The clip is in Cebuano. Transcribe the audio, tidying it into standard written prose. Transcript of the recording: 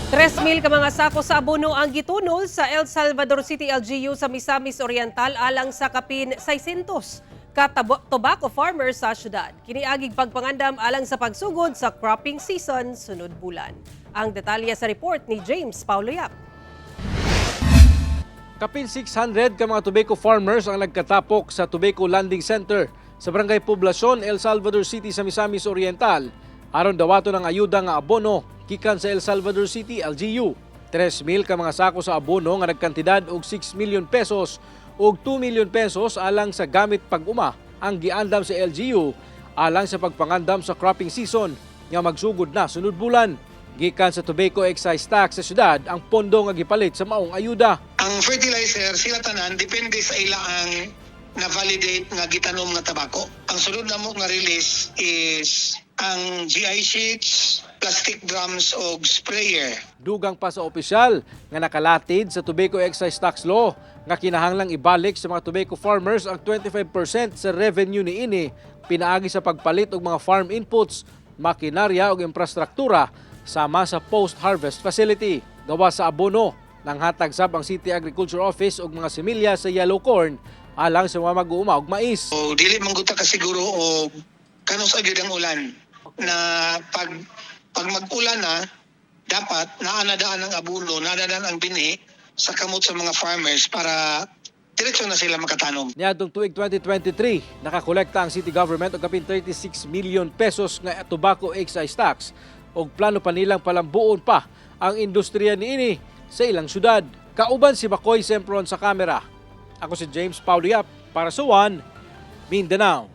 3,000 ka mga sako sa abono ang gitunol sa El Salvador City LGU sa Misamis Oriental alang sa kapin 600 ka tobacco farmers sa syudad. Kiniagig pagpangandam alang sa pagsugod sa cropping season sunod bulan. Ang detalye sa report ni James Paulo Yap. Kapin 600 ka mga tobacco farmers ang nagkatapok sa Tobacco Landing Center sa Barangay Poblacion, El Salvador City sa Misamis Oriental aron dawaton ang ayuda nga abono gikan sa El Salvador City LGU. 3,000 ka mga sako sa abono nga nagkantidad og 6 million pesos ug 2 million pesos alang sa gamit pag-uma ang giandam sa LGU alang sa pagpangandam sa cropping season nga magsugod na sunod bulan. Gikan sa tobacco excise tax sa syudad ang pondo nga gipalit sa maong ayuda. Ang fertilizer sila tanan depende sa ila ang na-validate nga gitanom nga tabako. Ang sunod namo nga release is ang GI sheets, plastic drums og sprayer. Dugang pa sa opisyal nga nakalatid sa Tobacco Excise Tax Law nga kinahanglang ibalik sa mga tobacco farmers ang 25% sa revenue niini pinaagi sa pagpalit og mga farm inputs, makinarya ug infrastruktura sama sa post-harvest facility. Gawa sa abono, nanghatag sab ang City Agriculture Office og mga semilya sa yellow corn alang sa mga mag-uuma og mais. So dili man gud ta kasiguro og kanus-a gyud ang ulan na pag mag-ulan na, dapat naa na daan ang abono, naa na daan ang binhi sa kamot sa mga farmers para diretso na sila makatanom. Niadtong tuig 2023, nakakolekta ang city government og kapin 36 million pesos nga tobacco excise tax og plano pa nilang palambuon pa ang industriya niini sa ilang syudad. Kauban si Bakoy Sempron sa kamera. Ako si James Paulo Yap para sa One Mindanao.